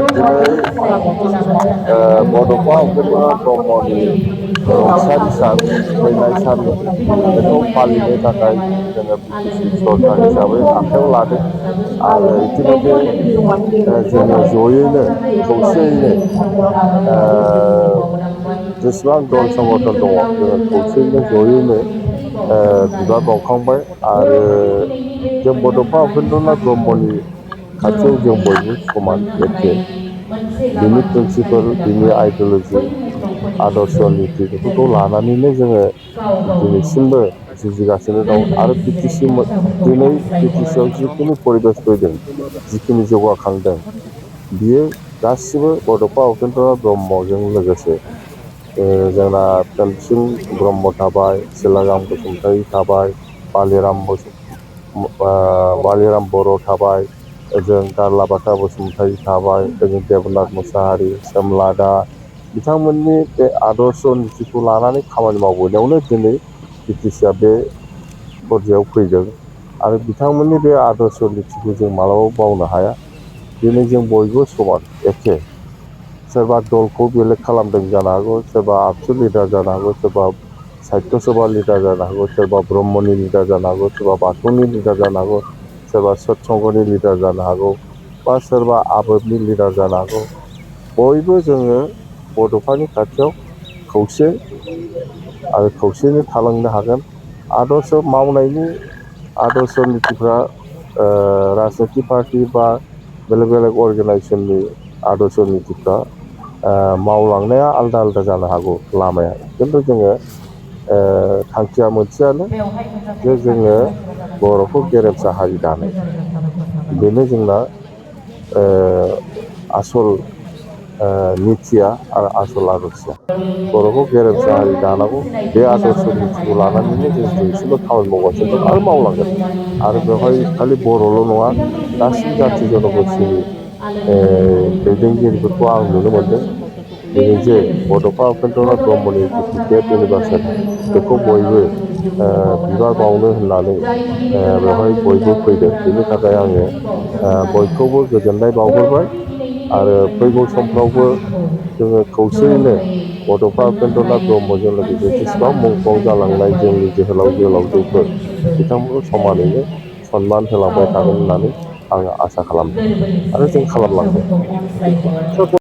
दिनै बड'फा उपेन्द्र ब्रह्मनि रुंसारि सान थैनाय सान बेखौ फालिनो थाखाय जोङो बिटिसि सरकार हिसाबै आखायाव लादों आरो इतिमধ্যे जोङो जयैनो खौसेयैनो जेसेबां दल संगठन दङ जोङो खौसेयैनो जयैनो बिबार बावखांबाय आरो जों बड'फा उपेन्द्रनाथ ब्रह्मनि खाथियाव जों बयबो समान एखे बिनि प्रिन्सिपाल बिनि आइडिय'लजि आदर्श निति बेफोरखौ लानानैनो जोङो दिनैसिमबो जुजिगासिनो दं आरो दिनै बिटिसिआव जिखिनि परिबेस फैदों जिखिनि जौगाखांदों बियो गासिबो बड'फा उपेन्द्रनाथ ब्रह्मजों लोगोसे जोंना प्रेमसिं ब्रह्म थाबाय सिलाराम बसुमतारी थाबाय बालिराम बर' थाबाय ओजों गारलाबाथा बसुमतारी थाबाय ओजों देबनाथ मुसाहारि सोमलादा बिथांमोननि बे आदर्श नितिखौ लानानै खामानि मावबोनायावनो दिनै बिटिसिआ बे पर्यायाव फैदों आरो बिथांमोननि बे आदर्श नितिखौ जों मालाबाबो बावनो हाया। दिनै जों बयबो समान एखे सोरबा दलखौ बेलेग खालामदों जानो हागौ सोरबा आबसु लिडार जानो हागौ सोरबा साहित्य सभा लिडार जानो हागौ सोरबा ब्रह्मनि लिडार जानो हागौ सोरबा बाथौनि लिडार जानो हागौ सोरबा सतसंगनि लिडार जानो हागौ बा सोरबा आबोदनि लिडार जानो हागौ बयबो जोङो बड'फानि खाथियाव खौसे आरो खौसेयैनो थालांनो हागोन आदर्श मावनायनि आदर्श नितिफ्रा राजनितिक पार्टि बा बेलेग बेलेग अर्गेनाइजेसननि आदर्श नितिफ्रा मावलांनाया आलादा आलादा जानो हागौ लामाया खिन्थु जोङो थांखिया मोनसेयानो जे जोङो बर'खौ गेरेमसा हारि दानाय बेनो जोंना आसल नितिया आरो आसल आदर्शआ बर'खौ गेरेमसा हारि दानांगौ बे आदर्श नितिखौ लानानैनो जों दिनैसिमबो खामानि मावगासिनो दं आरो मावलांगोन आरो बेवहाय खालि बर'ल' नङा गासिबो जाथि जन'गोष्ठीनि दैदेनगिरिफोरखौ आं नुनो मोनदों दिनै जे बड'फा उपेन्द्रनाथ ब्रह्मनि जिथु डेथ एनिभार्सारि बेखौ बयबो बिबार बावनो होननानै बेवहाय बयबो फैदों बेनि थाखाय आङो बयखौबो गोजोननाय बावहरबाय आरो फैगौ समफ्रावबो जोङो खौसेयैनो बड'फा उपेन्द्रनाथ ब्रह्मजों लोगोसे जेसेबां मुंख्लं जालांनाय जोंनि जोहोलाव जोहोलावजोफोर बिथांमोनखौ समानैनो सनमान होलांबाय थागोन होननानै आङो आसा खालामदों आरो जों खालामलांगोन।